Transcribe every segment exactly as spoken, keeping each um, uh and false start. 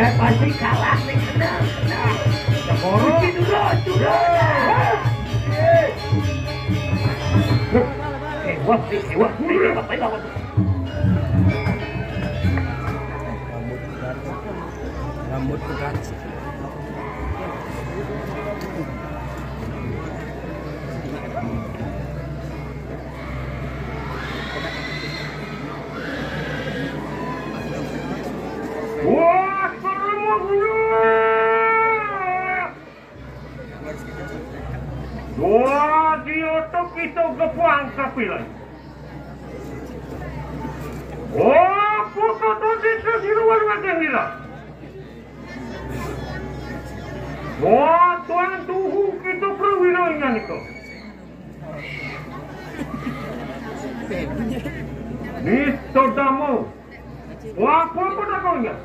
Pasti kalah nih, kena, kena. Cekoro. Cuci dulu, cuci dulu. Eh, wah, eh, wah, eh, wah, eh, wah. Rambut pekat. Wah, serem gula. Wah, dia tu kita gepuang kapilan. Wah, putu tu di sesiruan makin gila. Wah, tuan tuhu kita perwira ingat itu. Mister Damo. Wah, apa-apa dah kau ingat?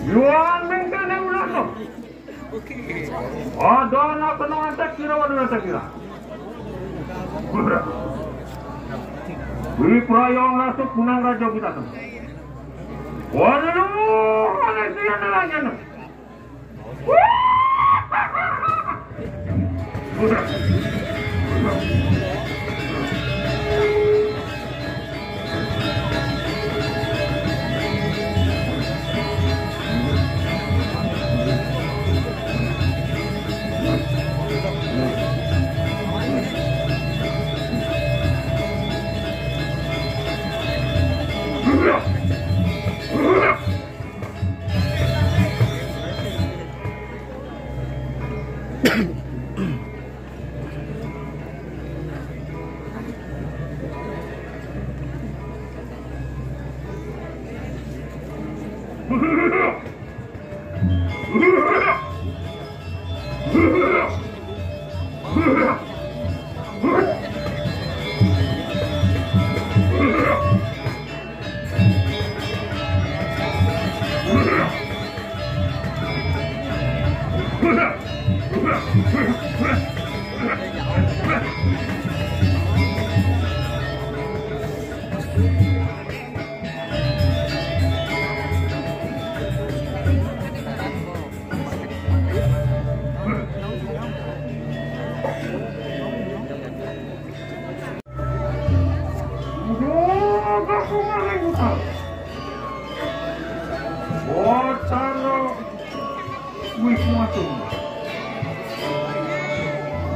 Yuan mengkana ulah kau. Ada anak kena antek kira, ada antek kira. Wih, perayaan nasib menang raja kita tu. Waduh, ada siapa nanya tu? Bocana Wisnu Atung.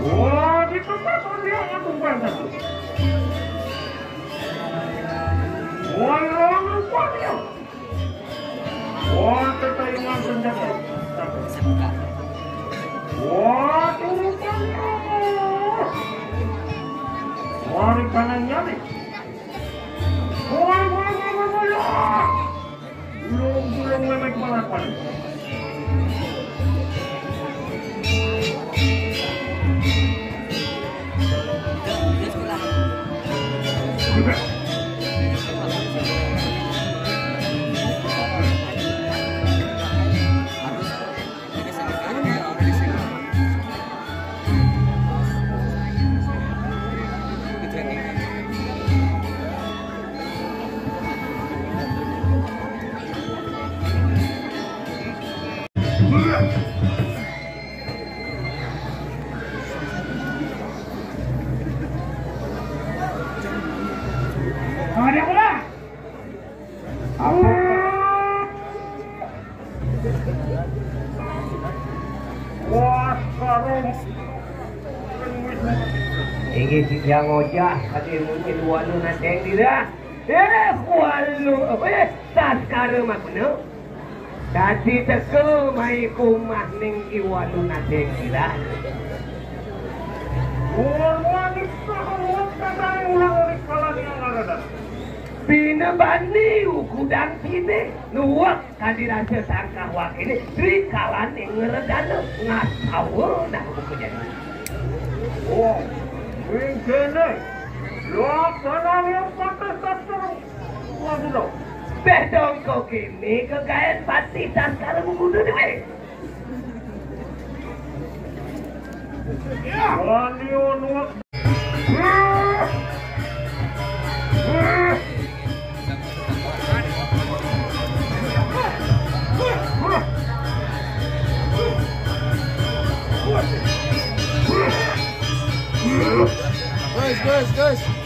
Wah, di tempat dia Atung Bangsa. Wah, lawan rupanya. Wah, ketayangan senjata. Wah, turutan. Wah, di kanannya nih. Wah, wah, wah, wah, wah, wah. Belum, belum, memek balapan. Ada apa? Apa? Wah, sarung. Inggih si Jang Ojah, tadi mungkin walu nateng dira. Eh, walu, eh, saskara mah bener. Dadi teka mai kumah ning Iwanu Nadeng Mirah. Wong wanita wong katane ulang ring kalane angaradan. Bina bani ukudang kine nuwek kadi raja sangkah wakine ri kalane ngredana ngasawa nah buku jadi. Wong wing kene laksanane patah sastra. Waduh. Beh dong kok kene kegaen pati sastra buku dhewe. Wani ono. Guys, guys.